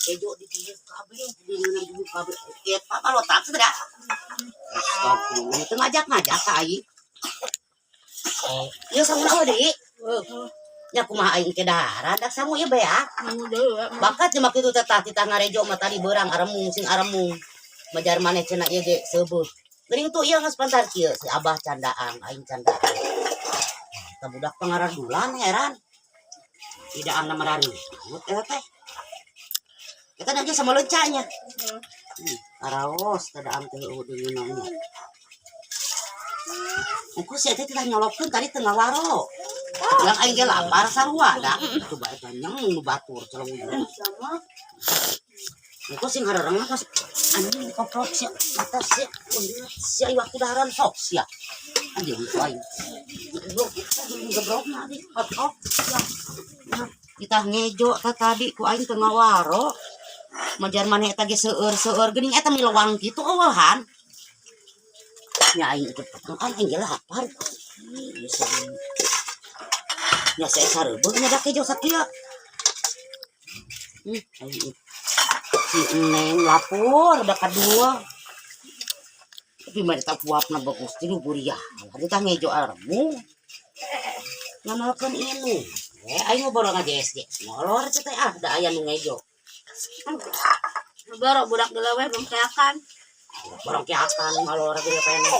Kejo di dieu kabeh, di di kabeh. Ieu apa lotak sudah. Astagfirullah, itu ngajak-ngajak ka aing. Ieu sangu euy deui. Nya kumaha aing ke daharan dak sangu ieu beak. Bakat cuma kitu teh tah titah ngarejo mah tadi beurang aremung sing aremung. Majar maneh cenah ieu ge seubeuh. Geuning tuh ieu geus pantar kieu si Abah candaan, aing candaan. Eta budak pangaradulan heran. Tidak anda mararibut eta teh. Eta aja sama lencanya. Araos teh daam teh eueuh deungeunna. Engko si eta teh nyolokkeun tadi teu ngawaro. Bilang aing ge lapar sarua da. Coba eta nyeng nu batur celeng. Engko sing harareng mah pas anjing koplok sia mata sia sia waktu daharan sok sia. Anjing ku aing. Gebrok gebrokna di koplok sia. Nah, kita ngejo ta tadi ku aing teu ngawaro. Majar maneh eta ge seueur-seueur geuning eta milewang kitu eueuhan. Nya aing ikut kan aing ge lapar. Ieu sering. Nya saya sareubeung nya da kejo sakieu. Aing si Neng lapor udah kedua. Tapi mah eta puapna bagus ti nu buriah. Tadi tah ngejo aremung. Ngamalkeun ini. Eh aing mah baru ngajes molor teh ah da aya nu ngejo. Baru budak geleweh belum keakan. Barang kiakan ngalor gede pene.